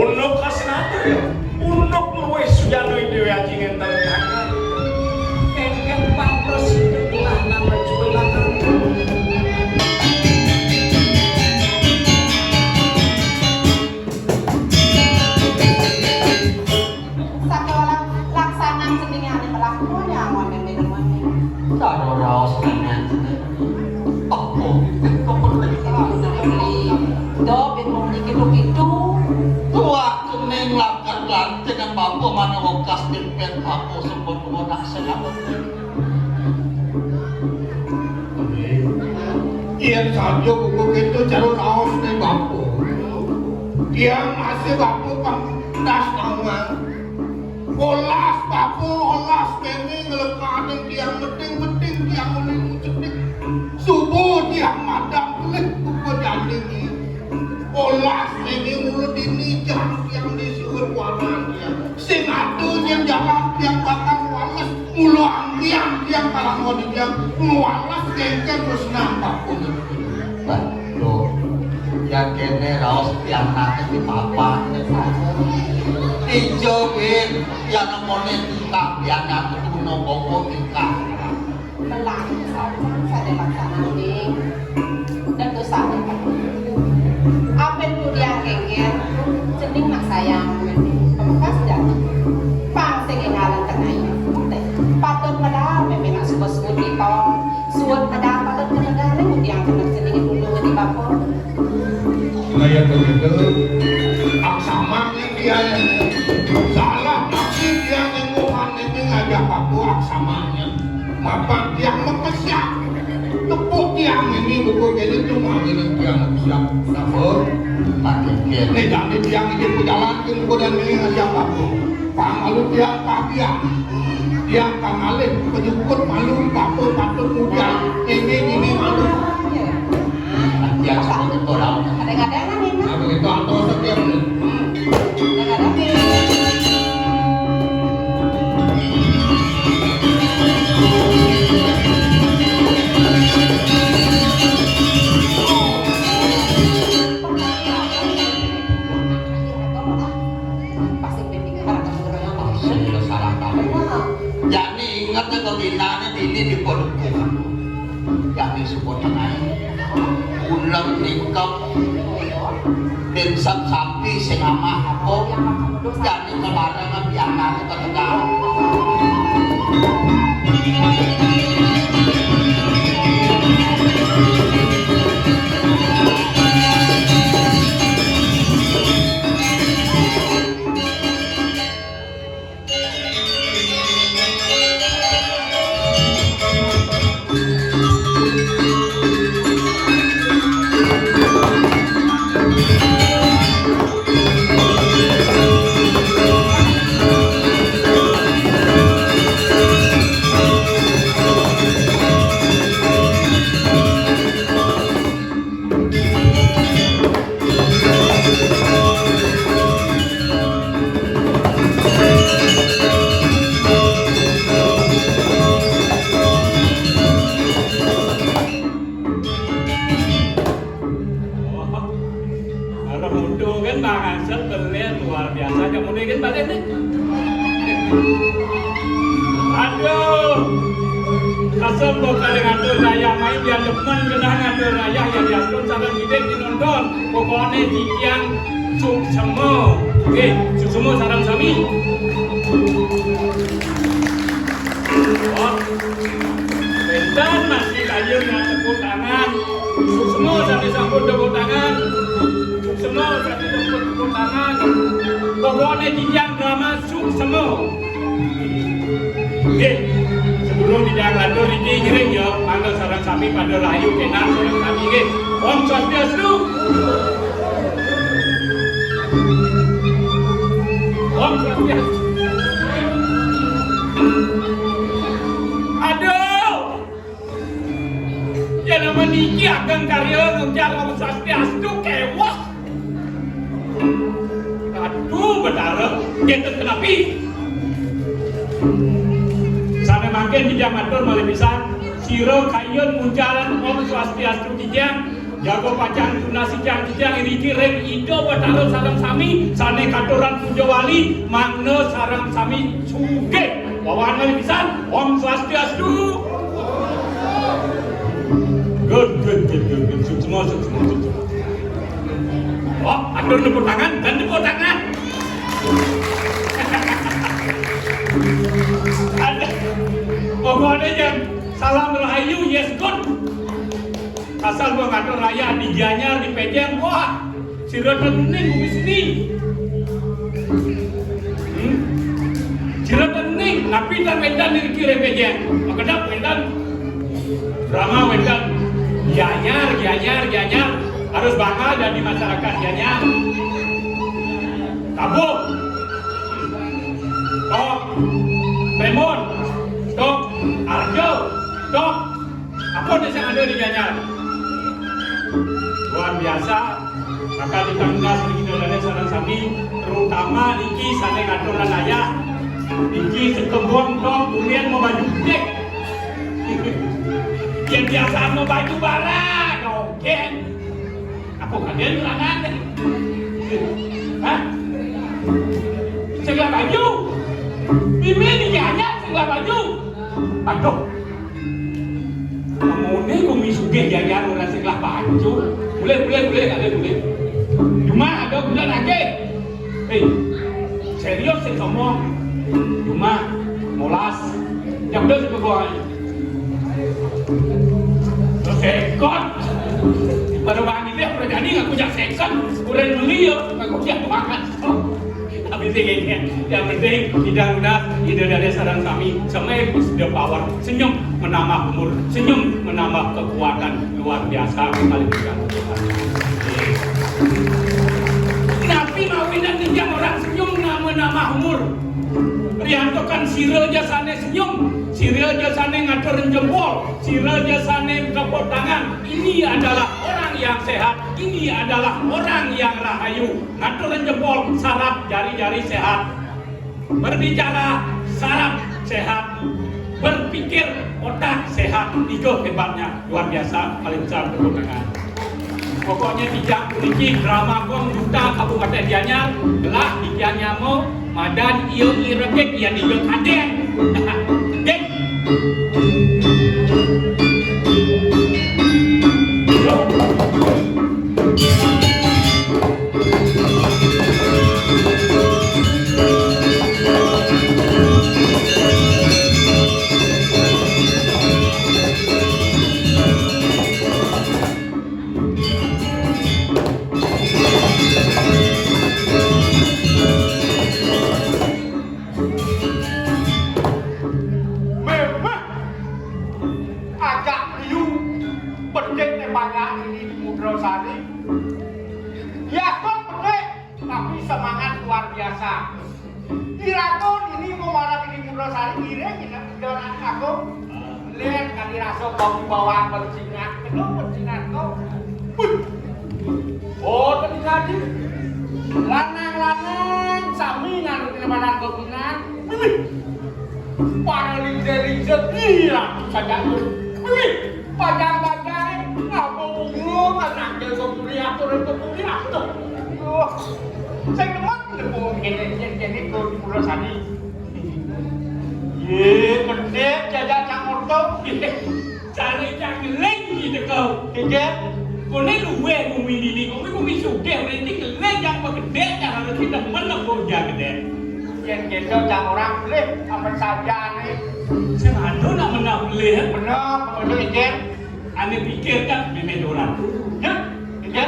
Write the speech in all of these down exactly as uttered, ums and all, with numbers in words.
Unduk Kasnata ya. Unduk luwih sujana Ida Aji ngénten kangen. Kéngkén pantes idup lah nang berjualan. Sakéwala laksanan sendingané melaku nyaman déning mati. Karo raos nang apa? Do, bin mung iki lho gitu. Tuah kening lakar lanting apa mana wekas timpet apa sempun nak selamat. Yén saja buku kéto cara raos né bapa. Tiang masih bapa pang das nama. Olas bapa, olas kéné nglekaning tiang, meding-meding tiang olih ngucapin. Suba tiang madang kelih buka janding. Olas niki mula dini jam tiang disuruh kuanan tiang. Sing adu nyén jalan tiang bakal wales, mula anggiang tiang kalangan tiang ngwales kéngkén terus nampak pun. Bah, lho. Ya kéné raos tiang nate di papan. Ijo, Win. Ya nemone tingkah tiang nate kuno kongko tingkah. Melati saja sadé laksanane. Dan dosane kan. Apen kudiang kéngkén, cening nak sayang, pemekas dan pang sing ngaran tengah. Patut medal, mémé nak suka suwun kita. Suwun medal, patut medal, kudiang kena cening dulu di bapa. Kaya begitu, aksamang yang dia salah, tapi dia nengok aneh ngajak aku aksamangnya. Mapan tiang mekesiak. Tepuk tiang ini buku jadi cuma ini tiang mekesiak. Sabar. Pakai dia. Nih, jangan tiang ini pejalan ke buku dan ini ngajak aku. Pang malu tiang pagian. Tiang pang alih penyukut malu patut-patut mudian. Ini, ini malu. Nah, tiang seperti itu, dah. Kadang-kadang kan ini. Nah, begitu atau setiap ini. Yakni inget kok dinane dini di Pondok. Yakni suku tengah. Ulem ningkep. Pinsep sapi sing amah apa? Jani kemareng pianak ke Tegal. Arep mutu kan Bang Ansel beli luar biasa, aja mutu kan balik nih. Aduh. Asal kok kali ngatur daya main dia demen genah ngatur daya ya diatur sampai bidik dinonton. Pokoknya titiang suksema. Oke, suksema sareng sami. Oh. Wénten masih kayun yang tepuk tangan. Suksema sami sampun tepuk tangan. Suksema sami sampun tepuk tangan. Pokoknya titiang drama suksema. Nggih. Sebelum tidak lantur niki ngiring ya, mangga sareng sami pada rahayu kenak sareng sami nggih. Om Swastiastu. Om Swastiastu. Aduh. Ya nama niki ageng karya ngucap Om Swastiastu kéweh. Aduh, Betara, ngéten kenapi? Sané mangkin titiang matur malih pisan, sira kayun muncalan Om Swastiastu titiang, Jago pacang tunas icang-icang iriki ring Ida Batara sareng sami, sane katuran puja wali, mangda sareng sami sugih. Wawahan malih pisan, Om Swastiastu. Good, good, good, good, good. Suksma, suksma, suksma. Oh, atur tepuk tangan, dan tepuk tangan. Ada. Pokoknya yang salam rahayu, yes, good. Asal gua ngatur raya di Gianyar, di Pejeng, wah, sira tening bumi seni. Hmm? Sira tening, napi tan wendan di kiri Pejeng. Makedap wendan. Drama wendan. Gianyar, Gianyar, Gianyar. Harus bangga jadi masyarakat Gianyar. Tabuh. Tok. Primbon. Tok. Arjo. Tok. Apa nih yang ada di Gianyar? Luar biasa. Maka ditanggas di Indonesia sareng sami, terutama niki sane ngatur ayah. Niki sekebon tok, kemudian mau baju dek. Yang biasa mau baju bara, oke. Aku kalian lanang. Hah? Segala baju. Mimi di Gianyar segala baju. Aduh. Lamune bumi sugih Gianyar ora sing lah pacu. Boleh, boleh, boleh, ada boleh. Cuma ada gula nagih. Hei, serius sing ngomong. Cuma molas. Jam dua sing kok. Sekot. Baru bangun dia udah jadi ngaku jak sekot. Udah beli ya, ngaku jak banget. Tapi sih kayaknya, yang penting tidak lunas, tidak ada saran kami. Semuanya is the power. Senyum menambah umur, senyum menambah kekuatan luar biasa kali juga. Napi mawinan ninjang orang senyum nama-nama umur. Rianto kan sira ja sane senyum, sira ja sane ngatur jempol, sira ja sane tepuk tangan. Ini adalah orang yang sehat, ini adalah orang yang rahayu. Ngatur jempol, saraf jari-jari sehat. Berbicara, saraf sehat. Berpikir, otak sehat. Itu hebatnya, luar biasa, paling besar tepuk tangan. Pokoknya tijang puniki drama gong duta Kabupaten Gianyar, gelah tijang nyama, madan ia iregik ia niga kadek. Dek. Memang agak liu, bedik ne banyak ini di Mudra Sari. Ya, kok bedik, tapi semangat luar biasa. Iraga nini mau marang di Mudra Sari ngiring, ina Ida Ratu Agung. Lir kadi rasa kau bawaan bersinat, penuh bersinat kau. Wih. Oh, tadi tadi. Lanang-lanang sami nganu kena badan kau pinat. Wih. Para linjer-linjer, ih, ratu saja. Wih. Bajang-bajang, ngapa bunga, anak dia kebuli atur, kebuli atur. Duh, saya demen demen ngene, ngene, ngene, ke di Pulau Sari. Ye, gede, jajan cang motor. Cari cang ngeling gitu kau. Iya. Kone luwe bumi dini, kone bumi sugih, berarti ngeling yang begede, cang harus kita menang kau jaga deh. Yen gitu, cang orang beli, apa saja nih. Sing anu nak menang beli, ya? Bener, bener, Jen. Ane pikir kan, meme dolan. Ya, ya.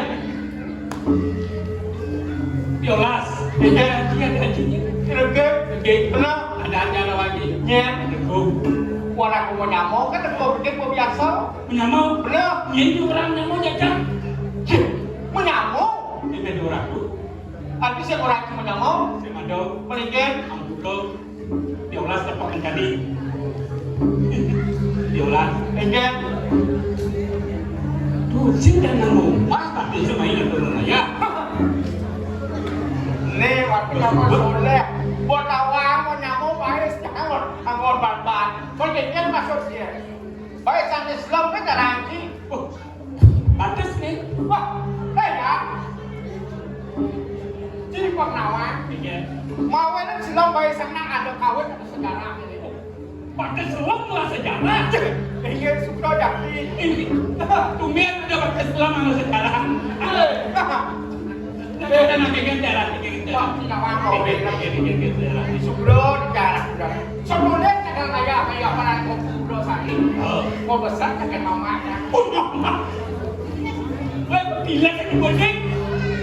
Piolas. Ya, ya, ya, ya. Oke. Oke. Benar. Ada acara lagi. Ya. Dukung. Wala aku mau nyamuk, kan aku bikin mau biasa. Mau nyamuk? Benar. Ya, ini orang nyamuk jajan. Ya, mau nyamuk. Meme dolan. Aku sing ora cuma nyamuk. Sing ada. Mendingan. Ampun. Piolas tepak kencani. Piolas. Enggak. Tuh, sing jangan ngomong. Pas tak bisa main turun aja. Nih, waktu kamu soleh. Buat awang, mau nyamuk, baik, jangan. Anggur ban-ban. Kau jejer masuk dia. Baik, sampai selom, kan, jalan, Ji. Oh, pantes nih. Hei, ya. Ci Purnama. Iya. Mawenan sila bae seneng ada kawit ada sejarah ini. Pakai selem lah sejarah. Iya, sudah jadi. Ini tumben ada pakai selem sama sejarah. Ada nak bikin sejarah, bikin sejarah. Wah, tidak apa-apa. Bikin, bikin, bikin sejarah. Sudah sejarah, sudah. Sebelumnya kagak kayak kayak apa yang mau kudo sakit. Oh. Mau besar kagak mamanya. Wah, gila kan, bocah.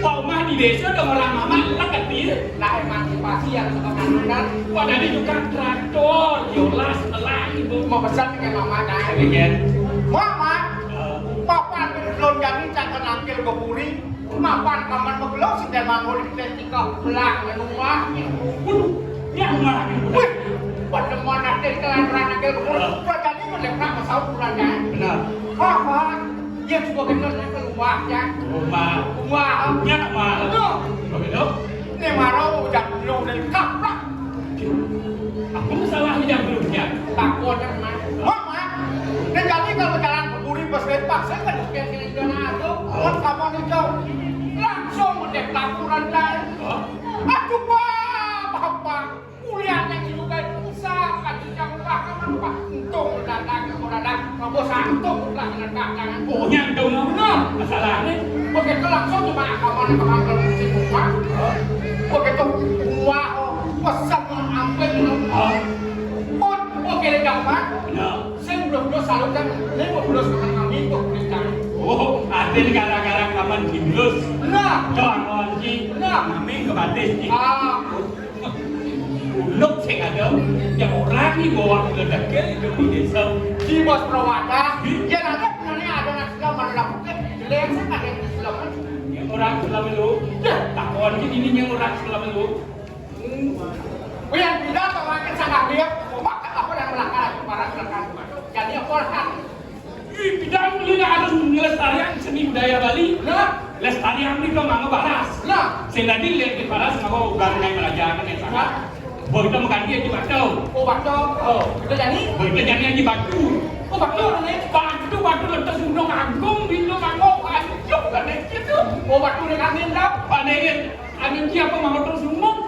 Wah, mah di desa ada orang mama, lah kecil. Lah, emansipasi yang suka kanan. Wah, dari tukang traktor, yolas, telah itu. Mau pesan dengan mama dah. Iya. Mama, eh, papa belum jadi cakap nampil ke puri. Mapan kaman magelang sing manggul di tika belang nang rumah. Waduh, ya rumah. Wih, pademan ate kelantaran angkel kebun. Heeh. Wah, jadi ngelek nak masalah ukuran, ya. Benar. Apa? Dia juga bener nang rumah, ya. Rumah. Rumah. Ya, rumah. Betul. Begitu. Ini marau udah belum dari kaplak. Aku salah yang belumnya. Takutnya mah. Mama, dan jadi kalau jalan ke Puri pas dari paksa kan kayak kira-kira aduh, oh, kamu nih, Cok. Langsung udah laporan, kan. Oh. Aduh, Pak, Bapak. Kuliahnya juga susah, kan, yang udah kan, Pak. Untung datang, untung datang. Kamu santung lah dengan dagangan. Oh, nyantong benar. Masalahnya, begitu langsung cuma kamu ada kemampuan musik, Pak. Oh. Begitu, wah, oh, pesan ampe, oh. Pun, oke, gampang. Benar. Sing belum belum salut kan, ini mau belum sama kami, kok belum kami. Oh, ada gara-gara kaman gimbus. Nah. Doang kunci. Nah. Kami ke batis. Ah. Uluk sing ada, yang orang ini bawa ke dekat itu di desa. Di Bos Prawata, hmm? Dia ada, ini ada nasi malu lakukan, jelek sih ada yang Islam. Yang orang Islam itu, ya, takon ini yang orang Islam itu. Kuwi yang pindah atau makin sangat dia, maka apa yang melanggar para silakan. Jadi apa kan? Ih, pindah ini harus melestarikan seni budaya Bali. Nah. Lestarikan ini dong, nggak baras. Nah. Sing tadi lihat di baras, nggak mau ugang yang belajar, kan, yang sangat. Nah. Bahwa kita makan dia di batu. Oh, batu. Oh. Kita jadi? Bahwa kita jadi di batu. Oh, batu, nih. Batu, batu, letas gunung agung, bintang mangkok, ayo, kan, gitu. Oh, batu, nih, angin, dah. Angin, angin siapa mau terus ngomong?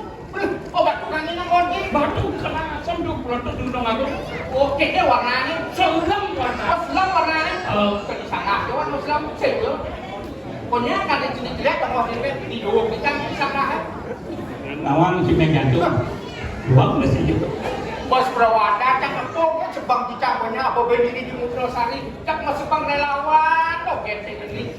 Oh, batu kang ini nang kondi. Batu kena asam tuh, belontos gunung aku. Oke, dia warnanya. Selem warna. Oh, selem warnanya. Oh. Tadi salah, dia warna selem. Sih, belum. Pokoknya kan di sini jelek, kan mau di di dua kita bisa lah. Nawang si Megan tuh. Dua mesti juga. Bos Prawata, cak kepok, sebang dicambanya apa berdiri di Mutro Sari. Cak mau sebang relawan, oke, ini.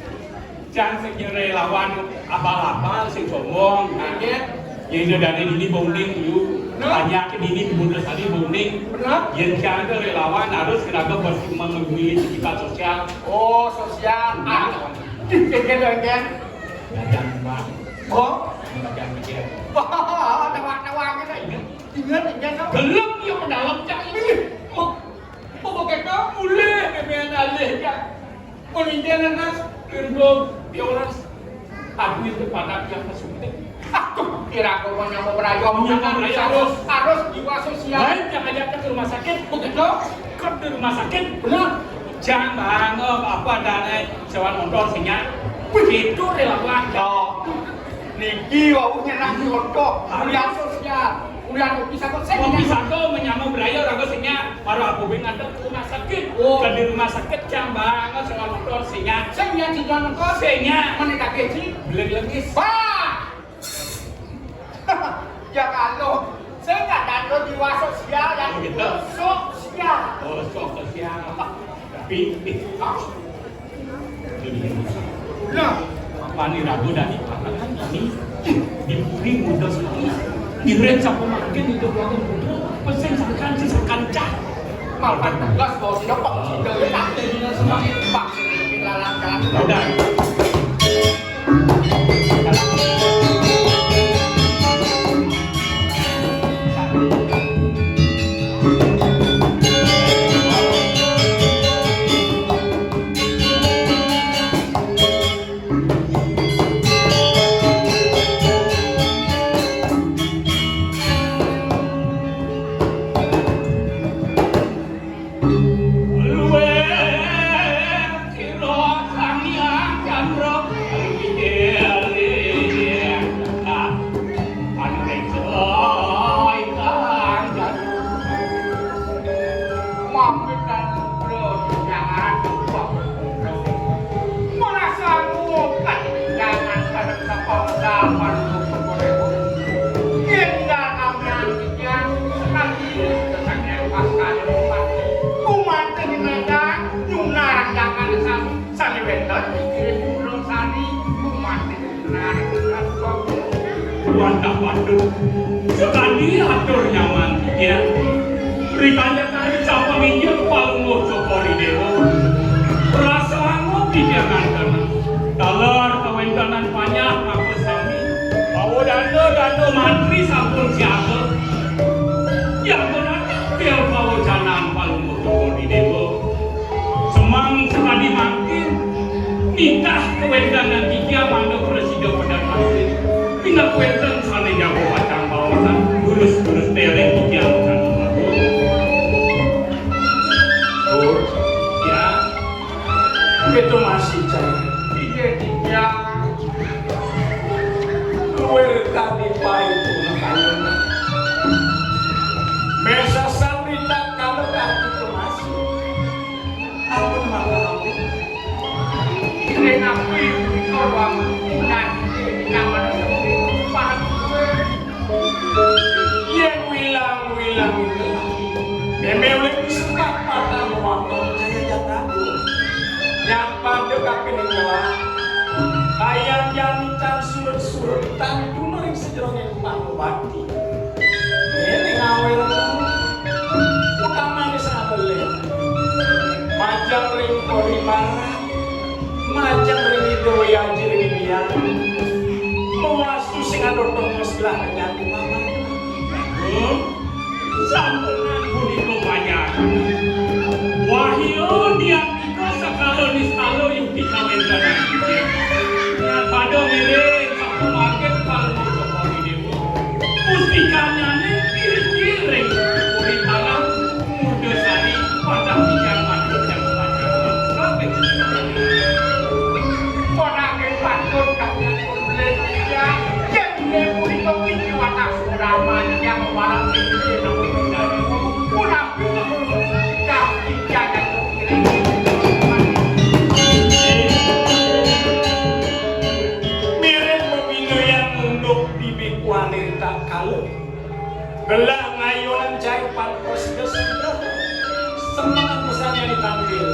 Cang sing relawan abal-abal sing sombong. Nggih. Yang sudah dari dini bonding dulu. Bener. Banyak ke dini kemudian tadi bonding. Bener. Yang cang itu relawan harus kenapa memilih sekitar sosial. Oh, sosial. Nah. Anu. Ih, kengken, kengken. Dagang, Pak. Oh. Dagang, Pak. Wah, tawa-tawa aja, Pak. Ingat, ingat, ingat. Belum, ya, ke dalam, Cang. Ih. Oh, oh, kok kita mulai, kemudian alih, Cang. Mun intiné, Mas, Virgo Piolas, aku itu pada yang kesuntik. Aduh, kira aku mau nyamuk berayom. Nyamuk berayom, harus, harus jiwa sosial. Lain yang ajak ke rumah sakit, begitu. Ke di rumah sakit, benar. Jangan bang, apa adanya sewa motor sinyak. Begitu relawan. Yo. Niki wau nyenang contoh, kuliah sosial, kuliah kopi satu, saya mau bisa tuh menyambung belajar aku sinyak, baru aku bingung ada ke rumah sakit. Oh. Ke di rumah sakit jam banget soal motor sinyak. Sinyak di jalan motor. Sinyak. Mana tak gaji? Belum lagi. Wah! Ya kalau saya nggak ada jiwa sosial dan gitu. Sosial. Oh, sosial. Tapi, eh, ah. Nah, apa nih ragu dari apa kan ini? Di puri muda sekali. Di red sama makin itu baru muda. Pesen sakan si sakan cah. Makan tugas bawa tidak pak. Tidak ya tak ini semua pak. Lalang-lalang. Udah. Luwih sira Sang Hyang Candra. Sampun pun kowe. Yen ndak kamian titiang, nanti sesaknya pas kali umat. Umat di Medan, nyunar jangan sami, sami wénten dikirim burung sari, umat di Medan. Wantah patut. Sekadi atur nyaman titiang. Rikanya kari sampun injil palungguh Cokor I Déwa. Rasa angob titiang nganten. Taler kawéntenan panjak maka sami. Bawa dana-dana mantri sampun siaga. Yang menatap yang pawacanan palungguh Cokor I Déwa. Semeng sekadi mangkin, nitah kawéntenan titiang mangda prasida pedak asih. Pindak wénten sané jago pacang baosan, lurus-lurus tereng titiang kang mago. Dur, ya. Kéto masih, Cai. Inggih, titiang. Luir kadi paipun kayun. Mesasan ritatkala kartika masih. Ampun maka ampun. Yen napi punika ruang inggih ingkang manusa para kuwe. Yen wilang-wilang itu, meme oleh disepak patang wonten jaya jataku. Nyapa de kapining gelah. Kayang jani tan surut-surut tan tuna ring sajeroning pangubati. Ning awel utamané sabelit. Majeng ring Kori Barat, majeng ring Ida Wé Aji ring Indian. Mawastu sing ada tongos gelah nyati paman. Hmm? Sampunang punika panjak. Wahyu diantika sakala niskala yukti kawéntenan. Pada ngiring sapumargin palungguh Cokor I Déwa. Mustikannyané kiring-kiring uri talang murda sari padah titiang matur jasa pacaran. Kabéh titiang. Panaké patut kapian kulit titiang. Yén inggih punika wiji watas urama titiang mawarang ing namun dari punapi kang titiang. Mirip pepindoyan unduk bibik wanita kala. Gelah ngayunan jait pan prasida sida. Semangat pesan yang dipanggil.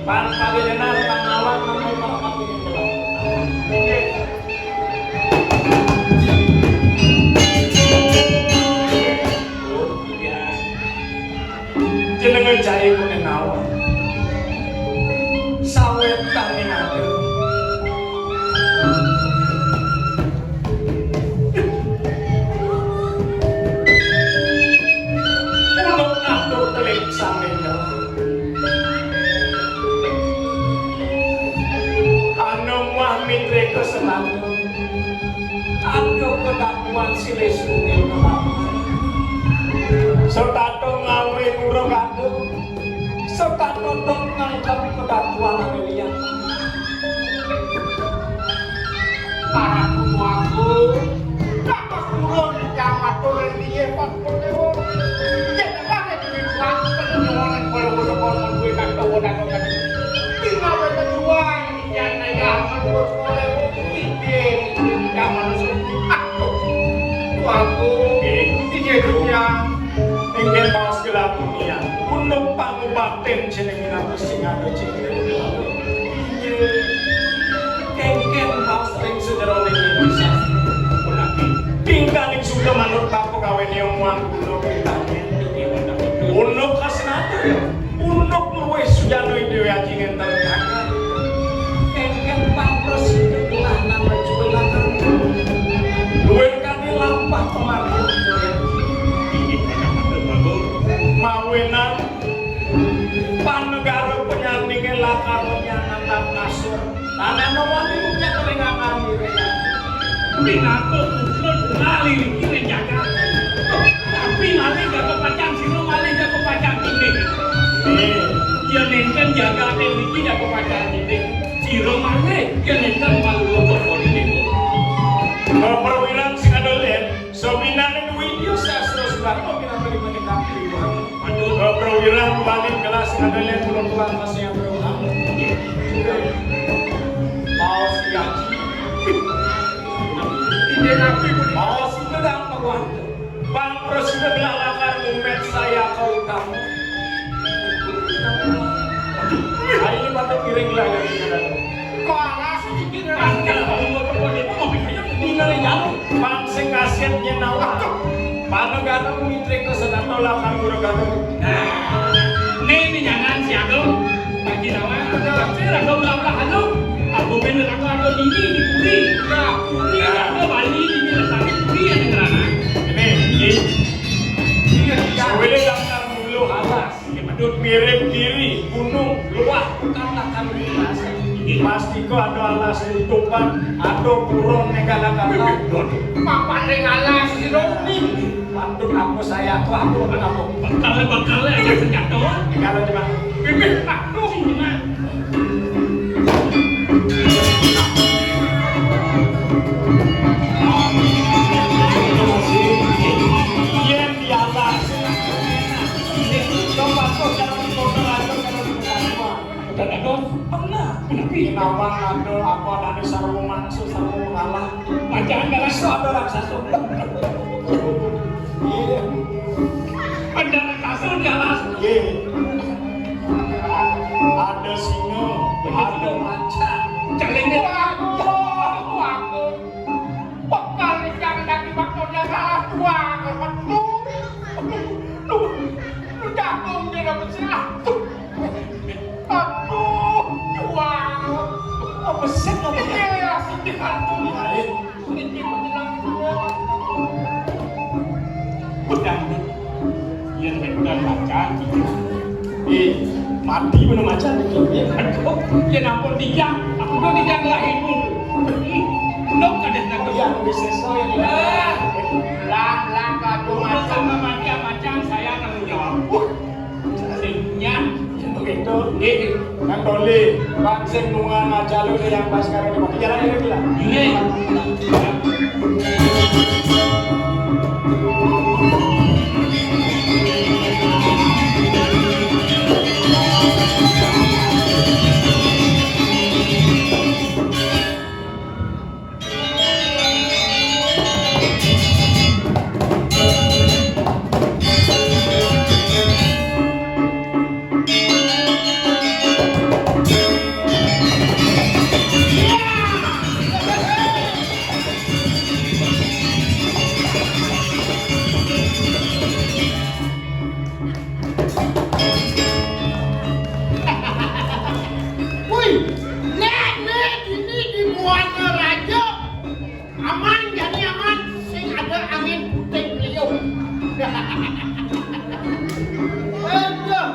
Pan pada jenar pangawat namai para kaping gelah. Jenenge jae kone nawon. Sawetan ning ati. Ulun atur telik sambil. Anu muah mitre kesenangan. Anu kedakuan silih sunggil kelakuan. Setata ngawe urung adu. Setata dok nangkep kedakuan anu liyan. Para kuwaku, dapat turun jam atur liye Pak Dewa. Yen ora nek dhewe kuat, penyuwun kaya ngono kok duwe kang tawa dateng. Tinggal kejuang. Yan ayah menurut oleh bukti zaman suci. Aku, aku, ini dia. Ingin baos gelap dunia. Unduk pangubaten jeneng minangka sing ada jeneng. Kengken baos ring sejeroning ini sastra. Tingkaning suka manut bapa kawene omongan unduk ditanya. Unduk kasnata. Unduk luwih sujana dhewe aji ngenten jagat. Engken pangros hidup lah nang mecuwe lakar. Luwih kadi lampah pemargin dhewe aji. Inggih, Kakang Matur Bagus. Mawinan panegara penyandinge lakar nyanandang kasur. Tanah wani munyat ring angan iring. Pinaka putra ngaliriki ring jagat. Tapi malih jaga pacang sira, malih jaga pacang dinding. Yen nenten jagate mriki jaga pacang dinding, sira malih yen nenten malu kok dinding. Perwira sing ada len, sabinaning widya sastra sugata pinaka dipanikang. Aduh, Bro Wirang, balik kelas, ada yang belum pulang, masih yang belum pulang. Mau si Haji. Saya kau kamu. Hari ini patut piring lah yang kita. Kok alas sedikit, angkat kalau mau ke pondok, mau pikirnya tinggal yang jauh. Bang sing kasihan nyenawa. Mana gado mitre ke sedato lapan guru gado. Nah, ini, ini jangan si Agung. Bagi nama, tapi Agung nggak pernah Agung. Aku bener aku Agung ini di Puri. Nah, ini Agung Bali, ini Lestari Puri yang ngerana. Ini, ini. Ini, ini. Daftar dulu alas. Dut mirip diri, gunung, luah, bukan lakan biasa. Pasti ko ada alas tutupan, ada burung negara kata. Papan ring alas si Roni. Patut aku saya, aku, aku, aku. Bakal, bakal aja senjata. Negara di mana? Bibir, aduh, ini mah. Yen di alas. Coba tuh, jangan dibongkar aja, jangan dibongkar. Udah ada, pernah. Kenapa? Nawang ada apa, ada sarung masuk, sarung kalah. Wajah kalah. Itu ada raksasa. Iya. Ada raksasa di alas. Iya. Ada singa, ada macan. Jalingnya. Waduh, waduh. Pekalikan dadi bakto jagal, wah, aduh. Lu, lu jagung dia dapat sih, aduh. Aduh, wah. Apa sih, apa sih? Iya, sedih, aduh. Lain. Sedih, menjelang. Udah, Yén wedan macan, eh, mati bener macan iki. Aduh, yén ampun tijang, aku tuh tijang lahirmu. Nok kadén tak. Iya, bisa soal. Ah, lang, lang, aduh, macan. Sama mati macan, saya tanggung jawab. Sing nyang. Begitu. Nggih. Kan tole, Pak sing nungan aja lu yang pas karo di jalan ini lah. Nggih. Wih, nek, nek, ini di Buana Raja. Aman, jadi aman. Sing ada angin puting beliung. Aduh,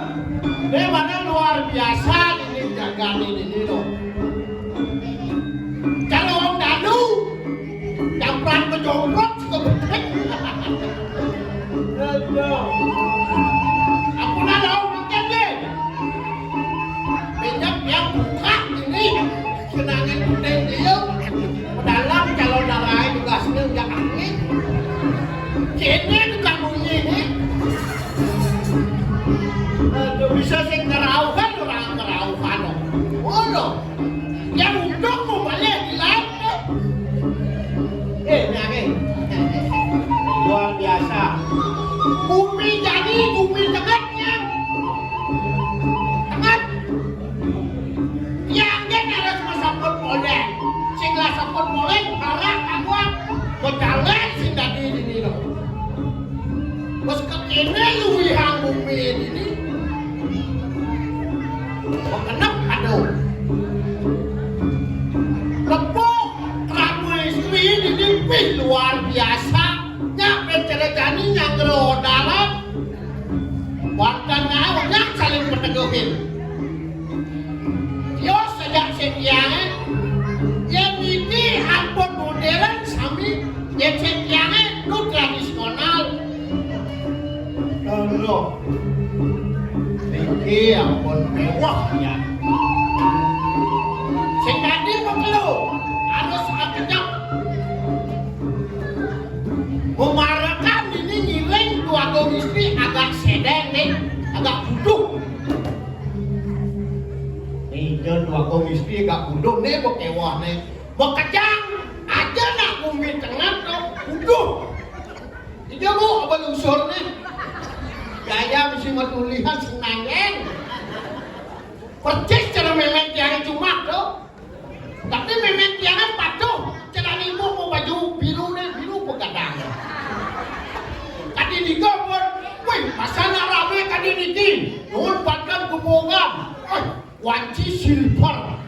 ini mana luar biasa ini jagaan ini loh. Kalau wong dalu, jampran kejomplok juga betul. Aduh. Aku nak tahu makan deh. Banyak yang buka ini. Kenangin kuning dia. Dalam kalau darai juga sini udah angin. Kene tukang bunyi ini. Aduh, bisa sing ngerauhan orang ngerauhan. Oh, loh. Yang untung mau balik di laut. Eh, ini angin. Luar biasa. Bumi jadi, bumi tengahnya. Tengah. Yang dia harus masaput molek. Sing lah saput molek, parah kamu. Bejalan sing dadi dini lo. Bos kekene luwih bumi dini. Kok kenep, aduh. Lepuk, kamu istri dini, wih, luar biasa. Nyak, penceretani, nyak, ngerodaran. Wonten ae wong saling peteguhin. Yo sejak setiange, yen iki ampun modern sami, yen setiange nu tradisional. Lho, iki ampun mewah ya. Sing tadi kok lho, harus kenyap. Memarakan ini ngiring Dwagung Istri agak sedeng nih, agak butuh. Nih, Dwagung Istri agak butuh nih, bekewah nih. Bekejang aja nak bumi tengah tuh, butuh. Iya, Bu, apa lusur nih? Metulihan sing nanging. Persis cara mémén tiangé Jumat to. Tapi mémén tiangé patuh, cara ibu mau baju biru né, biru begadang. Tadi di gambar, wih, pasana ramé tadi niki. Nuhun patkan kupungan. Wih, wanci silver.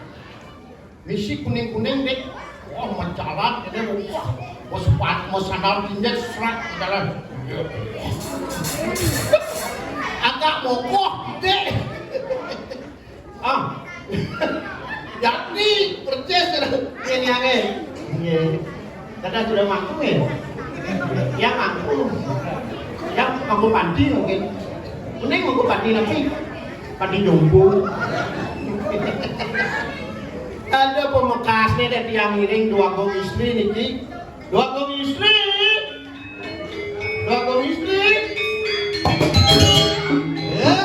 Misi kuning-kuning, Dék. Wah, mencalat ini, wah, mau sepat, mau sandal tinjak, serak, jalan. Agak mokoh, Dék. Ah. Yakni persis ini, ini. Iya. Karena sudah mampu ya. Ya mampu. Ya mampu pandi mungkin. Kuning mampu pandi nanti. Pandi jompo. Ada pamekasné deh tiang ngiring dua gong istri niki. Dua gong istri. Dua gong istri. Ya.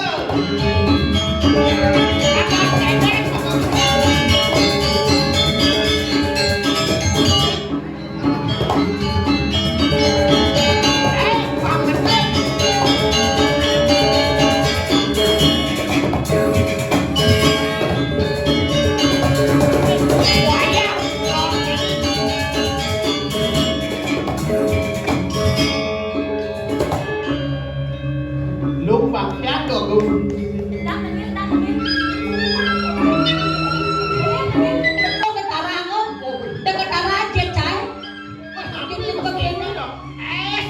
Lu pakaian dong, lu. Dang, dengil, dang, dengil. Dengil, dengil. Kok ketara, kok? Udah ketara aja, Cai. Kok begini? Eh,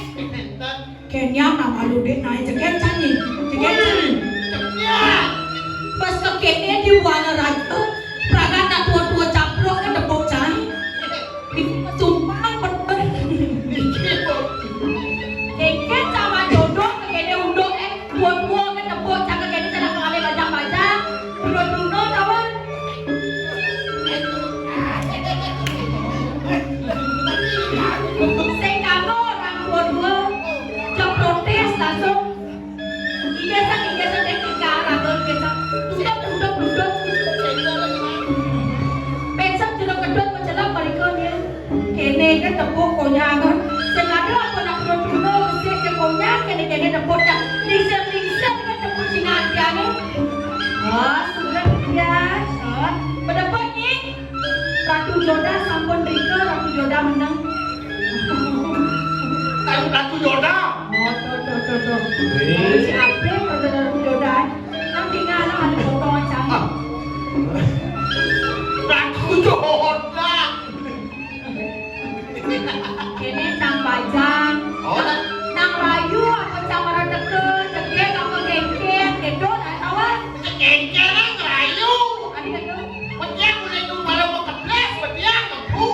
Kéné nama lu, Dék, naé jegét cani. Jegét cani. Pas kéné di Buana Raja, pragat tua-tua capruk kan tepuk cai. Sumpah bener. Kékén sama jodoh kéné unduk, eh, tua-tua kan tepuk cai kéné cara ngalih bajang-bajang. Bruno-bruno tawon. Sing kanggo orang tua-tua, jok protes langsung. Iya, sak, iya, sak, nek tinggal, langsung, iya, sak. Duduk, duduk, duduk. Pensek jeruk kedut, mencelap, balikannya. Kéné kan tepuk konyang kan. Sing ada apa nak duduk-duduk, mesti ke konyang, kéné-kéné tepuk, dah. Lingsir-lingsir kan tepuk Cina Antiané. Wah, sudah, ya. Oh, bedepuk, Nyi. Ratu Joda sampun rika, Ratu Joda meneng. Ratu, Ratu Joda. Oh, tuh, tuh, tuh, tuh. Wih. Si April, Ratu, Ratu Joda. Nang tinggal lah, ada potong cang. Ah. Ratu Joda. Kéné cang bajang. Oh, nang, nang rayu apa cang marang teka, jegég apa géngkén, kéto, nah, tawon. Géngkén nang rayu. Adi kéto. Betiang udah itu malam mau keples, betiang ngebu.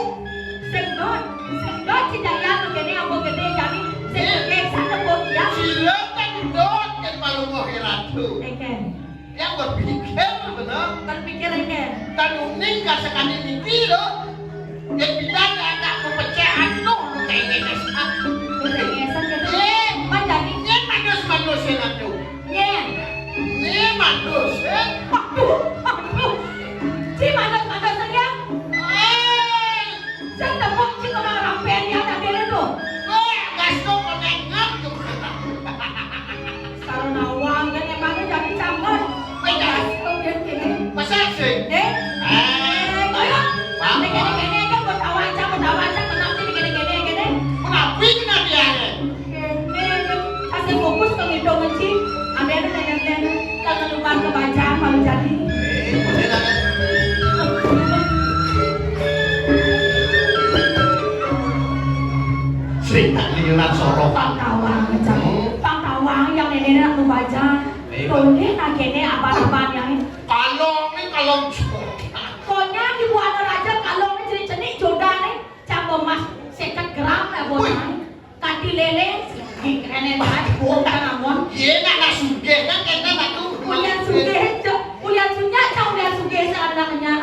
Sing dot, sing dot, si Dayan kéné apa gedé jani, sing gedé sana bot ya. Sila kan dot, kan malu mau hiratu. Ékén. Yang berpikir bener. Berpikir ékén. Dan uning ka sekali niki lo. Yang bilang ada kepercayaan tuh, lu kayak ngenes. Lu kayak ngenes, gitu. Eh, Pan, jadi nyén manus-manus yang atuh. Nyén. Nyén manus, eh. Waduh, waduh. Si manus-manus ya. Eh. Saya tepuk si kemang rampén ya, tapi itu. Eh, gas tuh, kok nengok tuh. Sarana wang, kan emangnya jadi cangkon. Beda. Gas tuh, dia gini. Masa sih? Eh? Eh, koyo. Bang. Ini gini-gini kan buat awal cang, buat awal cang, kenapa sih gini-gini, gini? Kenapa ini nanti ya? Kasih fokus ke ngidung, Ci. Ambil nenen-nenen. Kalau keluar ke bajang, malu jadi. Sering tak lihat sorokan. Pangkawang, Cang. Hmm. Pangkawang yang nenek nak nu bajang. Iya. Tolih nak kéné abang-abang yang ini. Kalong nih, kalong. Pokoknya di Buana Raja kalong nih cenik-cenik jodoh nih. Cang emas seket gram lah, wih. Bocah. Kati lélé, keren banget, bohong kan, Amon. Iya, nak, nak sugih, kan, kena nak tuh. Ulian sugih, cok. Ulian sugih, cok, ulian sugih, sing ada nak nanya.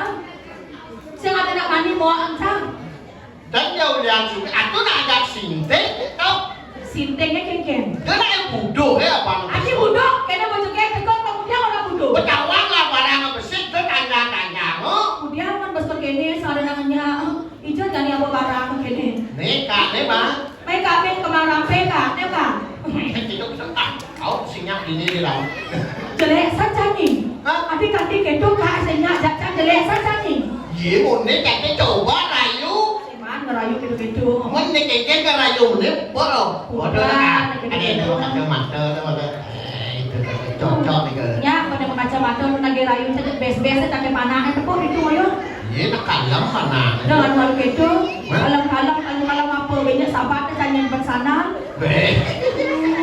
Sing ada nak mani, mau, Cang. Dan ya ulian sugih, atuh nak ada sinting, gitu. Sintingnya kénkén. Dia nak yang bodoh, ya, apa? Aji bodoh, kena bocoknya, tekok, kemudian orang bodoh. Ketahuan lah, barang besit, dia tanya-tanya, oh. Kemudian kan besok ini, sing ada nak nanya, oh. Ijo jani apa barang kéné? Né, Kak, né, Bang. Mai Kak, Bang, kemang rampé, Kak, né, Bang. Cedok setak. Au, sing nyak dini di laut. Jelék sajan ni. Hah? Adi kanti kéto ka sing nyak, jak cang jelék sajan ni. Yé, moné kanti coba rayu. Iman ngerayu kéto-kéto. Moné kéngkén ka rayu moné, boro. Waduh, bukan, ada kéto-kéto. Ada kacamata, ada mata. Eh, itu cocok nih, kalau. Nyak, pada kacamata, nu nagih rayu, cacak bes-bes, cacak panah, tepuk itu, ayo. Yé, nak kalem panah. Jangan malu kéto. Hah? Kalem-kalem, kalem-kalem apa, banyak sahabat, tanya bersandar. Béh,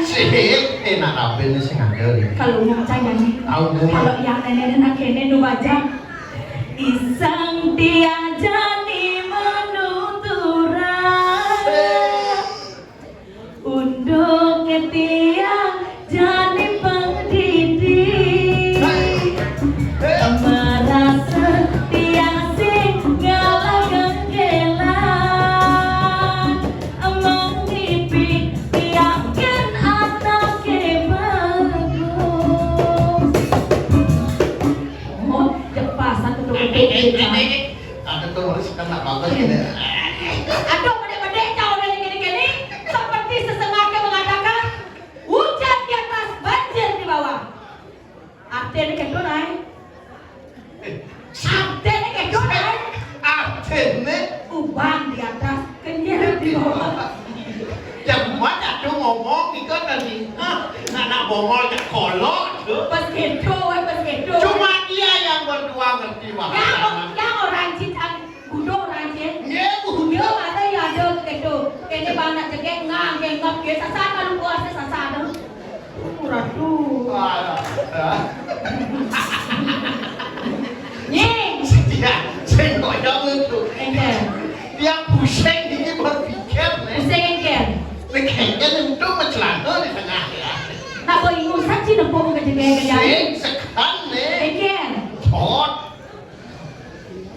sik, énak rabi né sing ada né. Kalau umum cai nyanyi. Tahu umum. Kalau yang nenek-nenek kéné nu baca. Isang tiang jani menuturan. Unduk tiang jani pendidik. Marasa tiang sing ngalah genggelan. Mengkipi tiang kén anaké bagus. Oh, jepasan tuh. Eh, eh, eh, eh, eh. Ada tuh harus kena bagus ini. Aduh, bedé-bedé kau dari gini-gini. Seperti sesengak yang mengatakan, hujan di atas, banjir di bawah. Artiné kéto, Nay. Artiné kéto, Nay. Artiné uban di atas, kenyir di bawah. Ya, buat aku ngomong, iko tadi. Hah, nak, nak bongol ke kolok tu. Pas kéto, wé, pas kéto. Cuma dia yang berdua ngerti bahasa. Yang, yang orang Cicang Buduk, Rancén. Nggih, buduk. Yo, ada ya, ada kéto. Kéné bang nak jegek, ngang, jenggot, ya, sasar, kalau kuasa sasar tu. Ratu. Alah. Nying. Dia, sing koyong itu. Éngkén. Dia pusing, ini berpikir, nih. Pusing, éngkén. Nek éngkén itu mencelana di tengah, ya. Nak boingu saja nempung ke jegek, ya. Sing, sekan, nih. Éngkén. Cot.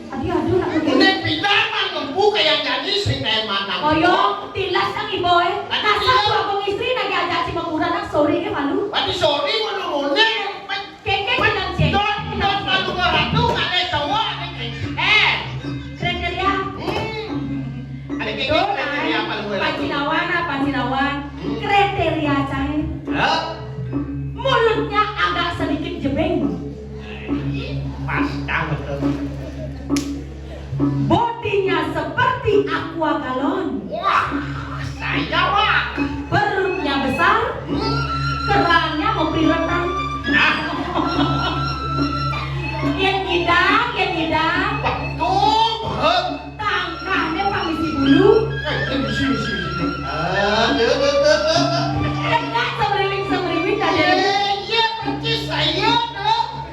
Aduh, aduh, nak begini. Nek pindah mah ngempu kayak nyanyi sing kayak mana? Koyong, tilas nang ibu, eh. Aduh, nasa tilas. Dua kong istri lagi ajak si Mangura, nak sorry ke malu. Aduh, sorry, ngono-ngono. Kéngkén bilang cék. Dot, dot, malu ratu, ada cowok, ada kéngkén. Eh, kriteria. Hmm. Ada kéngkén kriteria apa lu? Pancinawan, ah, Pancinawan. Hmm. Kriteria cai. Hah? Mulutnya agak sedikit jebeng. Pas tahu tuh. Bodinya seperti aqua galon. Wah, saya, Wak. Perutnya besar, hmm, kerangnya mempriretan. Nah. Yén ngidang, yén ngidang. Waduh, heh. Tangkahné pang misi bulu. Eh, eh, misi, misi, misi. Aduh. Enggak, semeriwing-semeriwing tadi. Iya, iya, persis saya, tuh.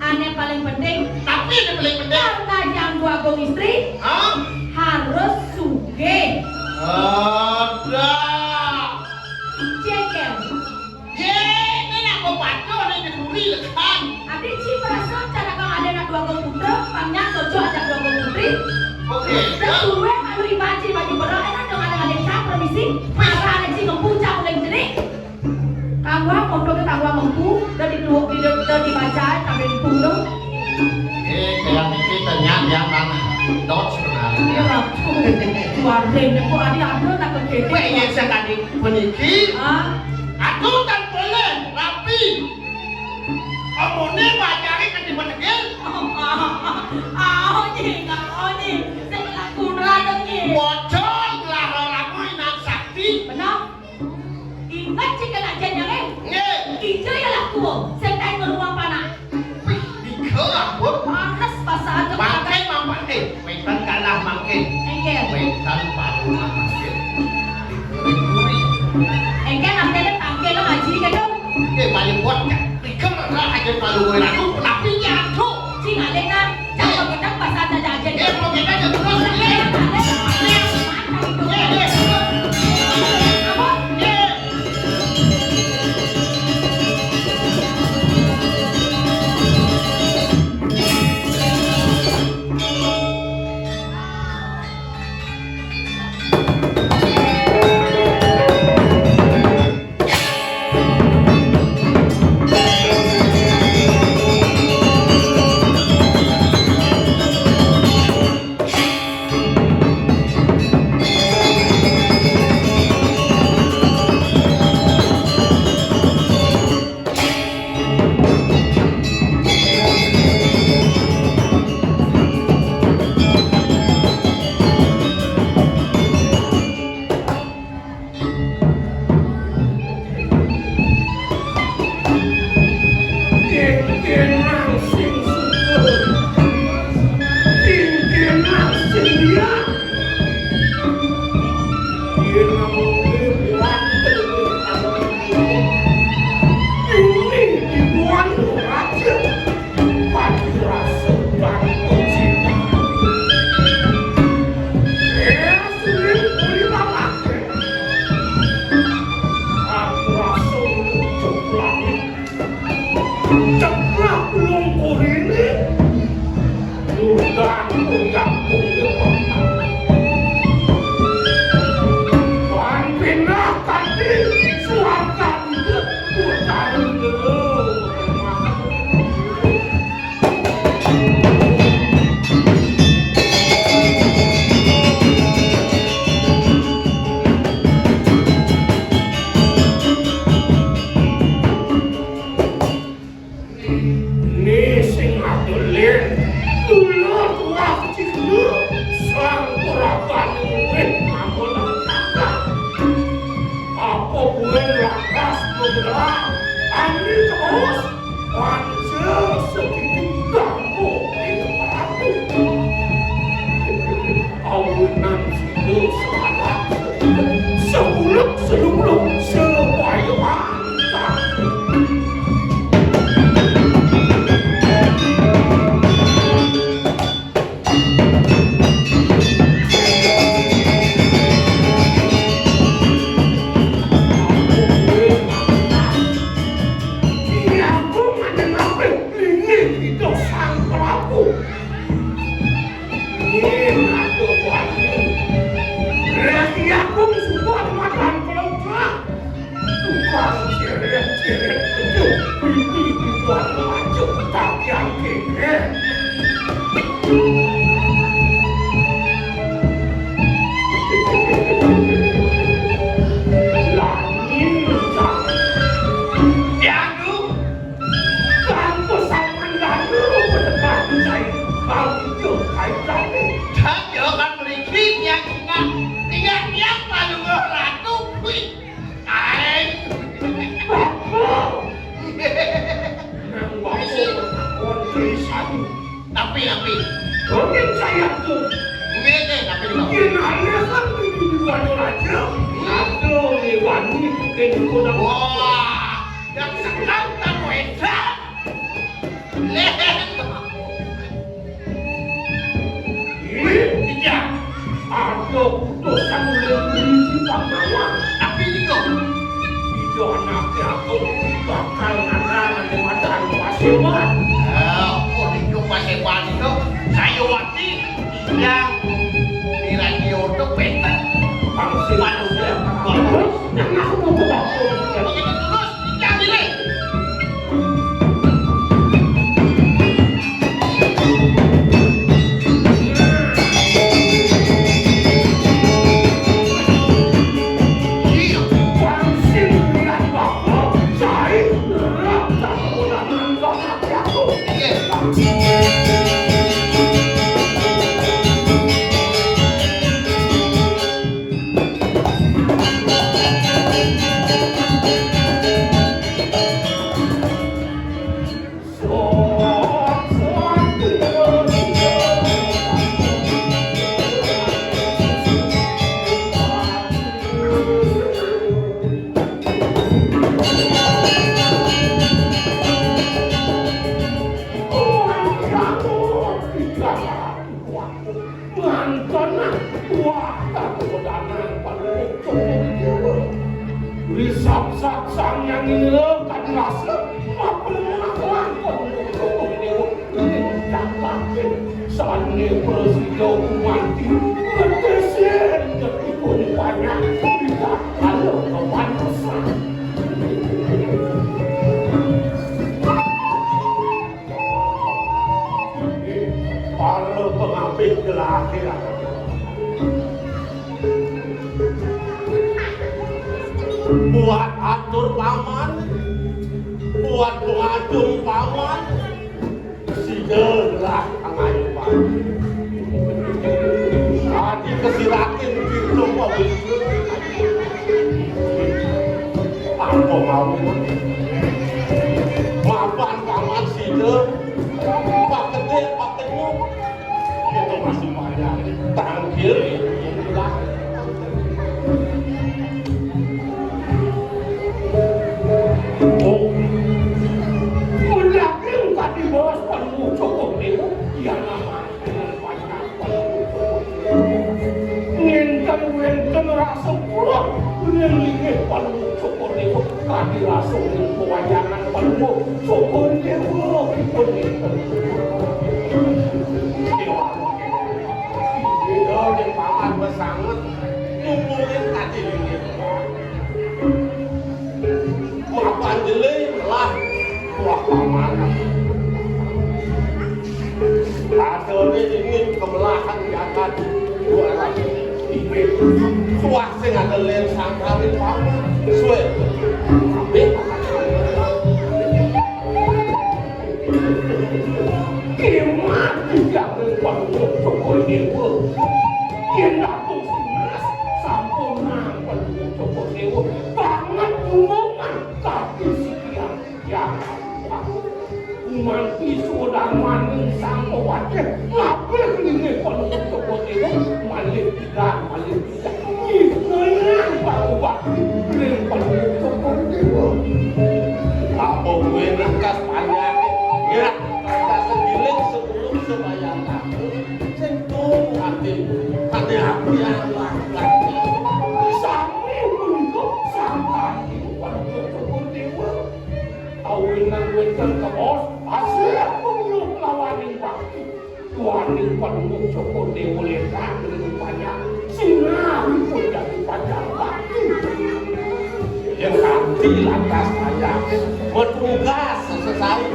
Ané paling penting. Tapi ané paling penting. Karena yang dua gong istri, hah? Harus sugih. Ada. Jengkel. Yé, ini nak pepatuh, ini diburi lekan. Abdi ci merasa cara kang ada nak dua gong putra, pangnya cocok ada dua gong putri. Oke. Terus ya. Dua malu ibaci baju berok, enak dong ada ada cap, permisi. Wih. Ada ada ci ngempu cap, udah jenik. Kangguang, untuk kangguang empu, udah di, di, udah dibaca, sampai empu dong. Eh, kayak mikir ternyata yang mana? Dot sebenarnya. Iya, Ratu. Luar biasa, kok ada, ada nak kecil. Weh, yang saya tadi puniki. Ah? Aku kan boleh, rapi. Omone bajare kan dibetegin. Ah, nying, ah, nying. Sing laku ngeladeng, nying. Waca nglarang lamun nang sakti. Bener. Inget cik kena jenjang, eh. Nggih. Ijo ya laku, sing kae ngeruang panak. Wih, nika ampun. Panas pasaan. Mangkin, mangkin. Eh, wénten kalah mangkin. Enggih. Wénten paruhan mangkin. Diberi puri. Enggih, artine tangkil ngaji gitu. Eh, paling kuat, ya. Nika lah aja palu kowe laku, tapi nyatu. Sing alena, cak pegedak pasal aja aja. Eh, pegedak aja terus. Alena, alena. Mantap itu. Eh, eh, terus. Apa? Eh. Ini dibuang raja. Pada rasa dan cinta. Eh, sulit kulit anak. Aku rasa untuk langit. Ceklah ulung kurini. Udan uyang kulit. Wan pindah tadi suarga hidup. Udan dulu. Ni sing adolen, kula tuah cilu, sang ora bani wit mamolan kakak. Apa buin lantas beberapa ani terus, panca sedikit ganggu di kepalaku. Awinan sida salah, sekuluk selungluk, sepayawan. Iya, aku mendengar ini itu sang pelaku. Yen adoh wani. Rek Agung sumpah makan kelopak. Tukang cirit-cirit keju. Bini dibuat maju. Tagihan kene. Langit. Ya, Agung. Kang pesanan danu penekan cai kang ijo kaitane. Dak yo kan mriki tiang ingat. Ingat tiang palungguh ratu kuwi. Kae. Nang wae kon tulisan. Tapi, tapi. Mungkin saya tuh. Nggih, nggih, tapi lho. Yen aneh kan di, di, di Wali Raja. Aduh, nih wani mungkin kurang. Wah. Yang sekarang kamu edan. Leh. Iya. Ada putusan oleh Gusti Pangawang. Tapi ini kok. Itu anaknya aku bakal ngadang ada madan pasewan. Ah, oh, itu pasewan itu. Saya wati yang di radio itu benten. Pasewan. Bagus. Yang aku mau bawa. Begitu terus, jangan diri. Mantanah, wah, kakudanan panutup dewa. Risap saksang yang ini kan rasa, apa mengakuan panutup dewa. Dapat sane prasida kumanti, ketesin ketikun banyak, tidak kalau kepantesan. Para pengapit gelahir. Buat atur paman, buat pengadung paman, sida gelah angayuban. Adi kesirakin pintu pabuntu. Apa mau? Mapan paman sida, Pak Gede, Pak Kenyuk. Kita masih banyak. Tangkil, ya, itulah. Rasa pulang ning linggih Palungguh Cokor Dewa, kadi rasa ning pawayangan Palungguh Cokor Dewa. Dewa. Ida ning paman besanget nyumbungin kadi linggih. Mapan jele lah buah paman. Adone dingin kebelahan jagat dua ratus. Inggih. Suah sing ada len sangkawin paman. Suwe. Kabeh paman. Kimat dijangkau Palungguh Cokor Dewa. Yen Ratu Singras sampun nang Palungguh Cokor Dewa banget nyumbungan kaki sikian. Ya, gumanti sudarmaning sang pawaceh, ngapih linggih Palungguh Cokor Dewa, malih pidan, malih pidan. Ngihnayang pangobati ring Palungguh Cokor Dewa. Apa kuwi nakas panjake? Ya, nakas segiling sebelum sembahyang. Sing tuhu ati, ati apian lah. Sami punika sangkaning Palungguh Cokor Dewa. Awinan wénten kaos, asring punya lawaning bakti. Tuaning Palungguh Cokor Dewa letak ring panjang, sinaripun dadi panjang bakti. Yén kanti lantas panjang, matugas sesai.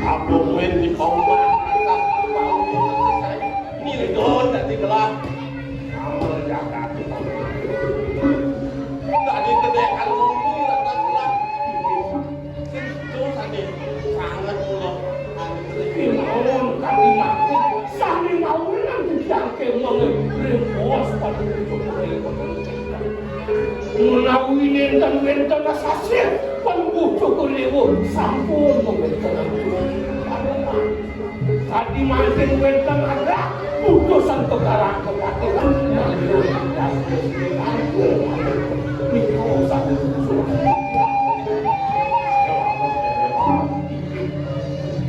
Apa muen di pauman, lantas pauman sesai. Nilidon dadi gelah. Amal jagat. Dadi gedékan bumi lantas gelah. Sing terus ade sanget kula. Kemawon kami mangkin sami mawunan dijangke mengering bos pada ujung hari. Menawi nénten wénten asasih, Palungguh Cokor Dewa sampun wénten. Kadi mangkin wénten adat putusan pekarang kepatihan.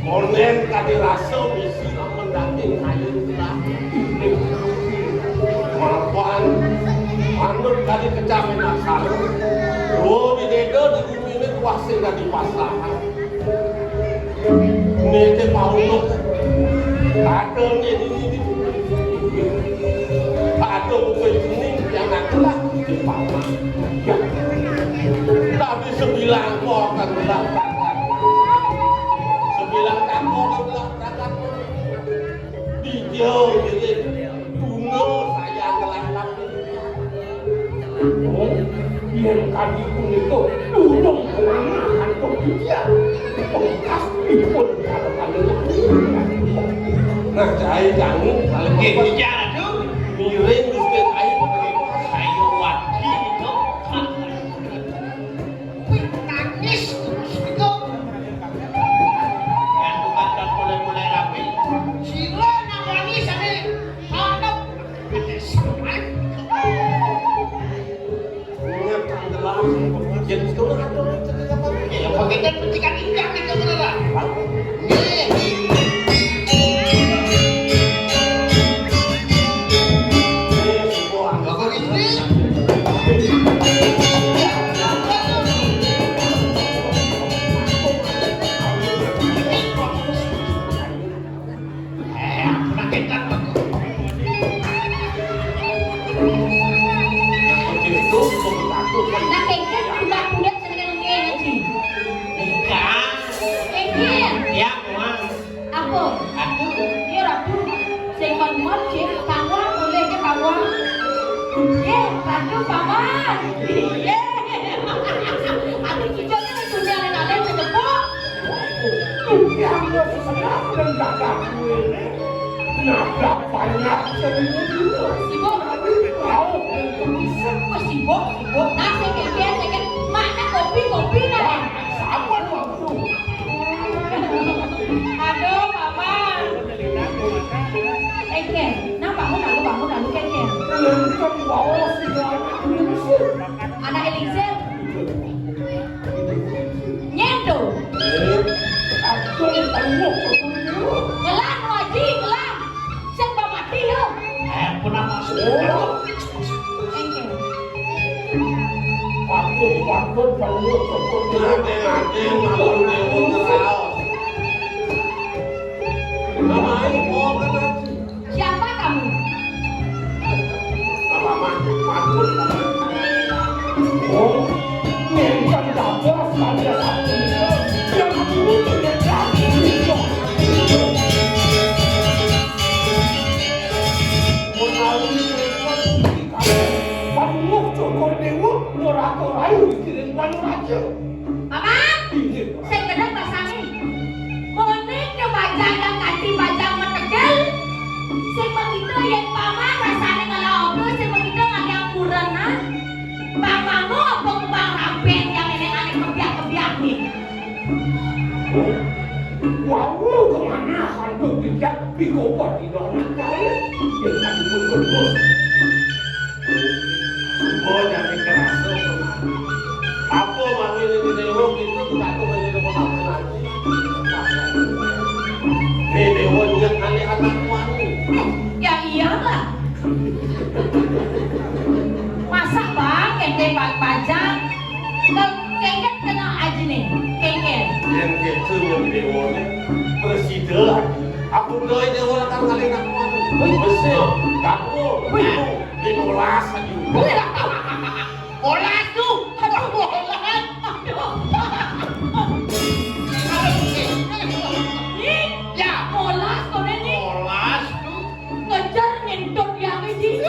Konen kadi rasa misi lamun daging kayu tulah. Mapan manut kadi kecamin asal. Dua bideda di bumi ini kuasa dadi paslahan. Nete pauluk. Ada nini di bumi. Ada bukan jening yang akulah di paman. Ya. Tapi sebilang kok akan gelah tangan. Sebilang kok akan gelah tangan. Dijauh jadi tuna sayang gelah tangan. Oh, yen kadi punika durung kemana kantong dia. Pengkas ipun kalau kali. Nah, cai jangan kalau nggih, apa? Iya, aduh. Miring Gusti Ayu. Ayo wadi itu. Kuwi nangis terus gitu. Kan tukang kan mulai-mulai rapi. Sila nang wangi sane. Hadap. Ada semen. Ingat tenggelam. Jadi itu ada cerita apa? Ya, pakai dan petikan injak gitu, beneran. Nih. Nah, kengken budak-budak senengan ngeji. Bukan. Kengken. Ya, Mas. Apa? Aduh. Iya, Ratu. Sing kon muat, Cik. Pawon, boleh ke pawon? Iya, Ratu, pawon. Iya. Aku cucuknya nih, punya anak-anak, cepet. Yang sesenap dan gagah gue ini. Nabrak banyak seribu dulu. Sibuk. Tapi tahu untuk bisa. Wah, sibuk, sibuk. Nah, saya pikir, saya pikir, mana kopi, kopi, nah. Wah, sama waktu. Aduh, Paman. Eh, Ken, nah, bangun, lalu bangun, lalu, Ken, Ken. Lengkap bawa si anak ini sih. Anak Eliezer. Nyendo. Aku tengok. Ngelah, Haji, ngelah. Sing mati, yo. Eh, pun apa? Oh. Ken, Ken. Patut, patut, patut, patut. Ate-ate, patut, patut, ngraos. Mamaé, oh, kan Aji. Siapa kamu? Mamaé, patut, patut. Oh, ngéncén dados, raja satu. Yang dulu tidak jadi. Menawi Padunung Cokor Déwa neraka rayu dikirim Wanu Raja. Paman, inggih, Paman. Sing gedeg basané. Monik ke bajang yang kanthi bajang metegel. Sing begitu yén Paman rasané ngelah oké, sing begitu ngalih ampurenan. Paman mau apa kembang raben yang nenek ané kebiak-kebiak nih. Wau kemana hantu bijak dikobar di dalam kain? Yang tadi pun terus. Oh, jadi kerasa. Apa mami ini dewa itu tak tahu ini dewa apa lagi? Ini dewa ingat kali anak wani. Ya iyalah. Masa bang, kéngkén bajang? Kal kéngkén kenal aji nih, kéngkén. Yang gitu yang dewa nih, presiden. Aku doy dewa akan kali nak kuat. Wih, bersih, dapur, wih, lima belas aja. Molas tuh, aduh molas, aduh. Ih, ya, molas koné nih. Molas tuh. Ngejar ngentut yang ini.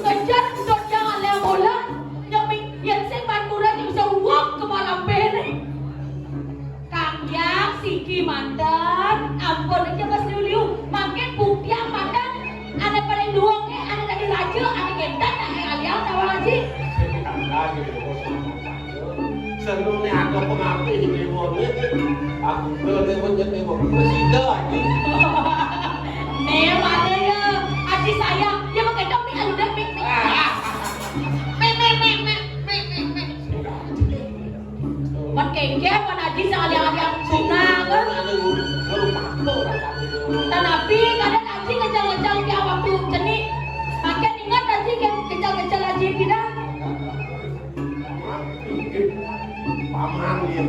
Ngejar ngentut yang alé molas. Yang mi-, yang sing ban kurang yang bisa uap kepala bené. Kang Yang siki manten, ampun aja Mas Liu-liu. Mangkin buktiang manten, ané paling duwengé, ané dadi raja, ané ngédan, ané aliang tawang aji. Sing ditambah gitu, Bos. Seru nih, ada pengabdi di Kliwon nih. Aku ke Kliwon, jadi Kliwon. Presiden aja. Nih, mana ya? Aji sayang, dia pakai dok nih, aduh deh, mik, mik. Ah. Mik, mik, mik, mik, mik, mik, mik. Wan kéngkén, wan aji sing aliang-aliang sunah, kan? Tanapi, kadang aji ngejal-ngejal tiap waktu cenik. Makin ingat aji ke-, ngejal-ngejal aji pindah. Paman, ya.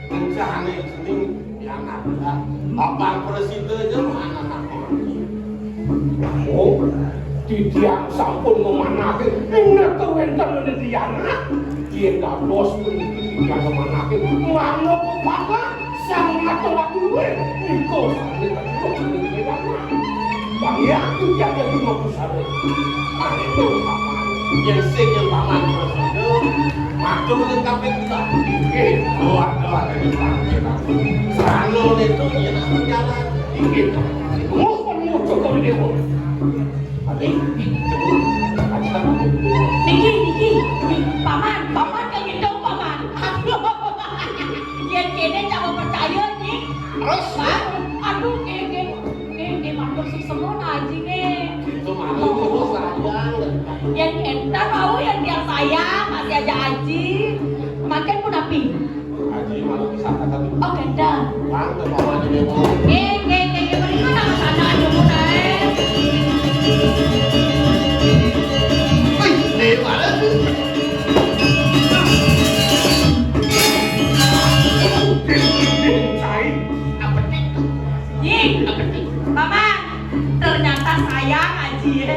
Rencana cening, ya, anak, ya. Abang presiden aja, anak-anak. Oh, titiang sampun ngemanahke, inneke wenten nedianak. Yen dados puniki titiang ngemanahke, mangga pepatah sang matur luwih. Nika sane katutup nedianak. Pangiang titiang dadi mapusare. Aneto paman. Yen sing yen paman prasida, matur ning kaping tiga. Nggih, doa-doa dari paman. Sarana neto yen aku jalan. Inggih, Pak. Mumpun muncul dari dewa. Ade, niki, niki, paman, paman kang ngendong, paman. Aduh. Yen kene coba percaya, nggih. Terus? Pak, aduh, nggih, nggih. Nggih, nggih, matur suksema, Aji, nggih. Itu malu, sayang. Yen entar wau, yen tiang sayang, masih aja Aji. Makin pun api. Aji malah bisa kata. Oh, gendang. Bang, ke bawah aja deh, Bang. Nggih, nggih, nggih, nggih, mriki nang sana aja, Bu, Teh. Wih, dewa lagi. Apa nih? Nggih, apa nih? Paman, ternyata sayang Aji, ya.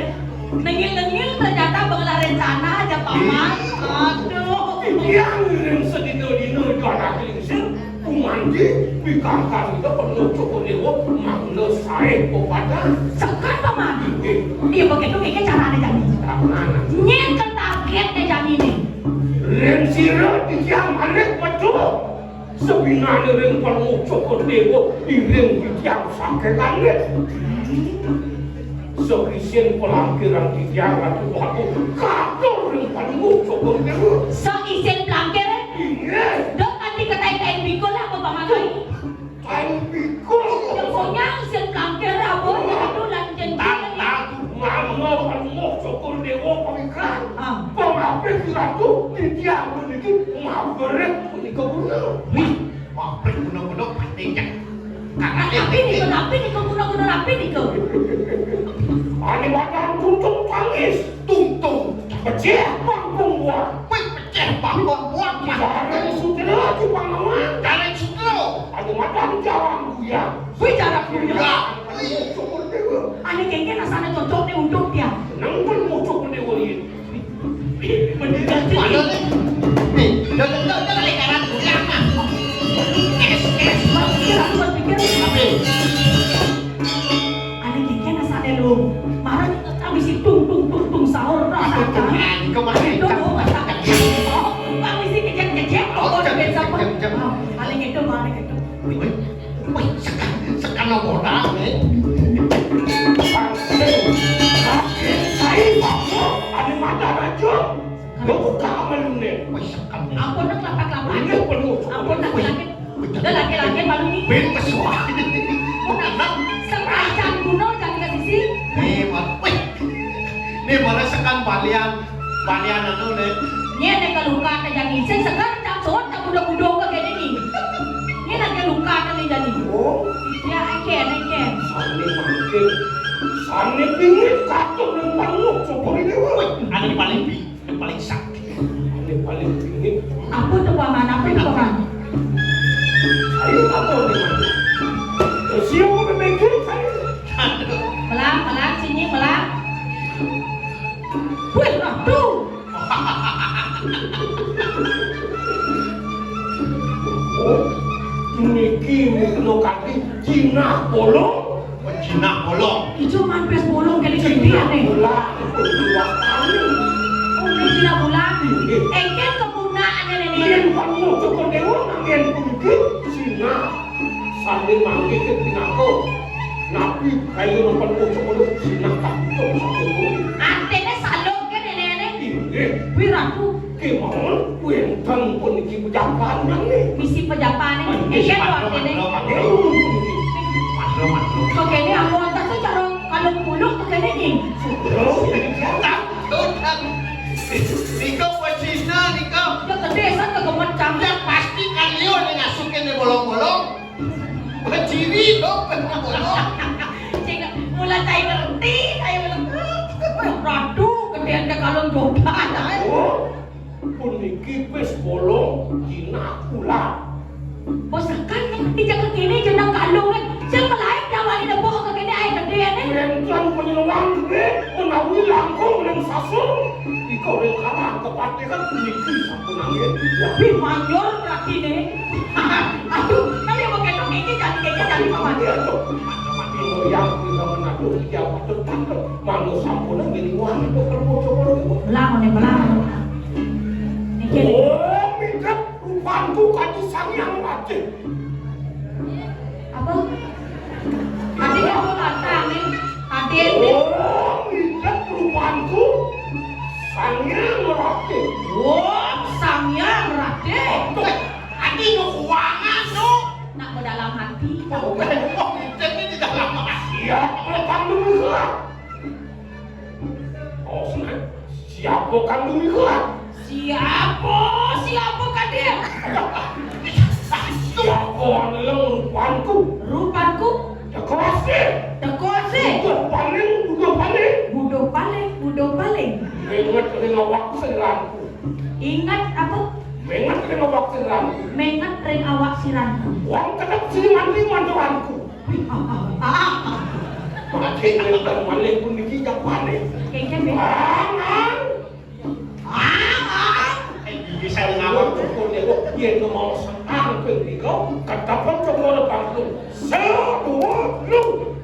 Nengil-nengil ternyata bengelah rencana aja, Paman. Aduh. Yang ngiring sedina-dina anak lingsir, kumandi, pikangkan kita penuh cukup dewa, makna sae pepadan. Sekat, Paman. Iya, begitu kayaknya caranya jadi. Caranya. Nyen ke target deh jadi nih. Lingsir titiang balik metu. Sabinane ring Palungguh Cokor Dewa iring titiang saking langit. Sakisin palangkiran titiang Ratu Batu katur ring Palungguh Cokor Dewa. Saisin plangkir? Inggih. Dok, nanti ke tai-tai pikul apa, Paman? Tai pikul. Yang punya isin plangkir apa? Aduh, lanjen. Tang, tang, mangga Palungguh Cokor Dewa pamikiran. Ah. Pangapit Ratu titiang puniki maberit punika guna. Wih, pabrik guna-guna pati cek. Karena napi nika, napi nika, guna-guna napi nika? Ane madan tuntung tangis. Tuntung. Becik pangkung buah. Pangkon kuat. Jarang sutera di Pangawan. Jarang sutera. Ada madan jarang buyang. Wih, jarang buyang. Ya. Syukur dewa. Ane kengken asane cocok ne untuk dia. Nang pun mucuk dewa ye. Mendingan sih. Mana nih? Nih, dah, dah, dah, dah, lekaran buyang, ah. Es, es. Pikir aku pikir. Tapi ane kengken asane lo. Marah kita bisa tung, tung, tung, tung, sahur, rasa. Aduh, kan? Tuhan, kau masih. Itu lo masak. Oh, Pak misi kejam-kejam. Oh, kau udah kejam, biasa, Pak. Kejam, kejam. Oh, paling itu, paling itu. Wih, wih, sekan, sekan lo botak, eh. Pasti, pasti, saya, Pak, ada mata racun. Lo buka sama lu, nih. Wih, sekan, nih. Ampun, nak, kelapa-kelapa. Ini penuh. Ampun, nak, wih, laki. Udah laki-laki malu ni. Ben pesuah. Bukan, nak. Sepanjang gunung jangan ke sisi. Ni, Mat. Wih. Ni malah sekan balian. Balian anu ni. Ni ada keluka ke jadi. Sing sekan tak sot tak budak-budak ke jadi ni. Ni ada keluka ke ni jadi. Oh. Ya, I can, I can. Sane mangke. Sane pingin katut nang panggung. Coba ini, wah. Wih, ada di paling pi. Yang paling sakti. Yang paling pingin. Apa tu paman? Apa tu paman? Ayo, apa ni, Mak? Siapa pemimpin saya? Melang, melang, sini, melang. Wih, ratu. Oh, niki mikno kaki Cina bolong. Cina bolong. Ijo man pes bolong kene Cina nih. Bola, luas kali. Oh, ini Cina bola. Nggih. Engken kepunaane nene. Yen kamu cukup dewa, nanggen puniki Cina. Sambil manggih ke pinako. Nabi kayu nonton cukup Cina tak cukup satu. Artine salok ke nene-nene. Nggih. Wiratu. Kemawon wenten puniki pejapan nggih. Misi pejapan niki. Nggih, iki lho matur, artine. Matur, matur. Matur, matur. Kok kene aku antar tuh cara kalung buluk tuh kene nih. Lho, tak, tak. Nika wajina nika. Ya gede san kegemet cang. Ya pasti kan liyo ning ngasuke ning bolong-bolong. Berdiri dong, bolong-bolong. Sing mulai saya ngerti, saya bilang, "Waduh, gedean ke kalung jodoh." Oh. Puniki wis bolong jinak ular. Posakan nek dijak kene jeneng kalung kan. Sing melayu dawani nepuk ke kene ae gedene. Yen kan penyelewang duwe menawi langkung ning sasur. Iko ring kalah kepatihan puniki sampun angin. Wih, manjur berarti nih. Aduh, tapi mau ketok ini jadi kayaknya jadi paman. Iya, tuh. Yang kita mengatur, yang patut tangkep. Mangga sampun ngiringan kok kerbo coba niku. Belang, nih, belang. Niki. Oh, midhep rupanku kanthi Sang Hyang Radén. Apa? Ati aku lantang nih. Ati ini. Oh, midhep rupanku Sang Hyang Radén. Wah, Sang Hyang Radén. Ati nu kuangan, nu. Nak ke dalam hati. Oh, oh, ini di dalam hati. Siapa kamu, Mister? Oh, siapa kandung iku? Siapa? Siapa kadhe? Siapa nang rupanku? Rupanku? Teko asih. Teko asih. Butuh paling, butuh paling. Butuh paling, butuh paling. Ingat ring awak siranku. Ingat apa? Ingat ring awak siranku. Ingat ring awak siranku. Wong kedep sing mandi manturanku. Mati nenten malih puniki japane. Kengken, Bang. Ang, ang. Ang, ang. Eh, iki sing ngawak cukur niku yen mau setang ping tiga, ketepet cukur panggung. Seduwur lu.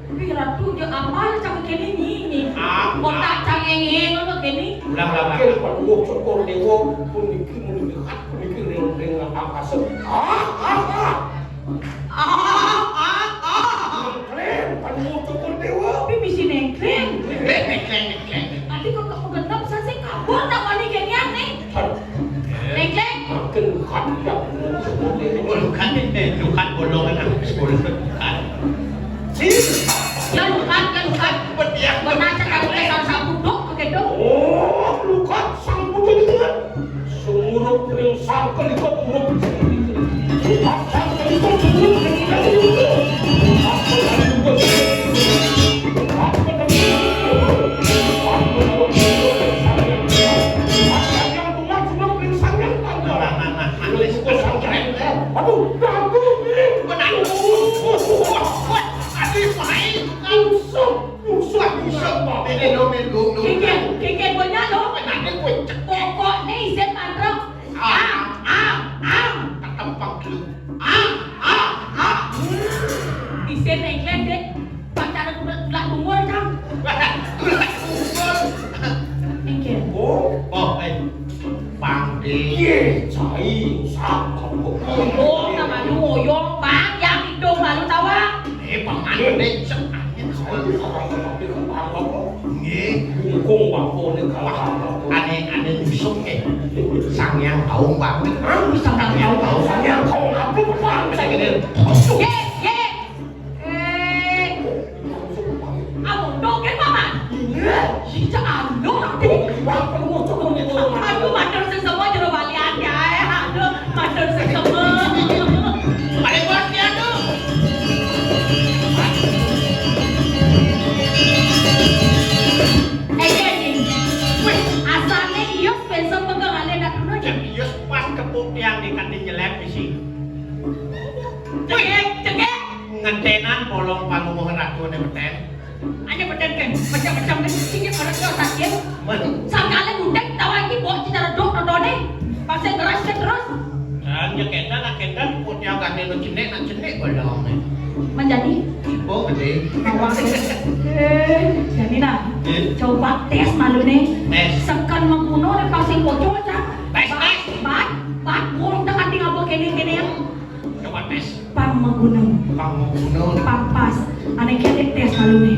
Tapi Ratu, ya apal cak kene nyinyi. Ah. Otak cak ngene ngono kene. Ulang, ulang, ulang. Kira perlu cukur niku puniki melihat puniki ring-ring angkasa. Ah, ah, ah. Ah, ah, ah. Nengkleng, kan mau cukur dewa. Tapi misi nengkleng. Eh, nengkleng, nengkleng. Tadi kok kamu genep, saya sih kabur tak wani kengkian nih. Aduh. Nengkleng. Makin lukan ya, mau cukur dewa. Oh, lukan, eh, lukan bolongan, habis bolongan. Lukan. Sini. Ya, lukan, ya, lukan. Benar, cakap saya salah satu dok, begitu. Oh, lukan, sang pucuk dengan. Sumurup ring sangkal ikut murup. Sangkal ikut sumurup ring sangkal ikut. Sangkal ikut sumurup ring sangkal. Sangkal ikut sumurup ring sangkal. Bagus ni. Benar. Wah, wah, wah. Aduh, main. Musuh, musuh, musuh. Ini lo, ini lo, lo. Kikir, kikir banyak lo. Benar ni, gue cek. Pokok ni isin mantra. Am, am, am. Ketempang dulu. Am, am, am. Isin engkén deh. Pacaran ulah, ulah tunggul, Cang. Ulah tunggul. Engkén. Oh, oh, eh. Pang deh. Iya, cai. Sapa? Oyong, nama lu oyong, Bang, yang hidung malu tawa. Eh, paman, deh, cek angin. Nggih. Bungkung bangkone kalah. Ane, ane nyusuk, eh. Sang Hyang Kaung Bangkit. Anu, Sang Hyang Kaung. Sang Hyang Kaung, apa, Bang? Saya gini. Ye, ye. Eh. Aduh, dogen, Paman. Iya. Cak anu, aduh. Aduh, matur sesama jero balian, ya. Aduh, matur sesama. Paling bos dia tuh. Eh, iya, iya. Wih, asane iya, Spencer pegang ale nak dulu aja. Cek iya pas kepuk tiang di kantin jelek di sini. Cekek, cekek. Ngentenan bolong pangumuh ratu ne beten. Aja beten kan, macam-macam kan, sini orang tua sakit. Men. Sakale gudeg tawa iki, bawa cita reduk totone. Pasir keras ke terus. Dan ya kendan, kendan, putih agak neno cenek, nak cenek bolong ne. Menjadi? Cipo gede. Mawar. Eh, jadi nah. Eh? Coba tes malu nih. Tes. Sekan mengkuno dan pasir bocor, Cak. Tes, tes. Bat, bat, bat, burung dengan tinggal buat kene-kene ya. Coba tes. Pang magunung. Pang magunung. Pang pas. Ane kene tes malu nih.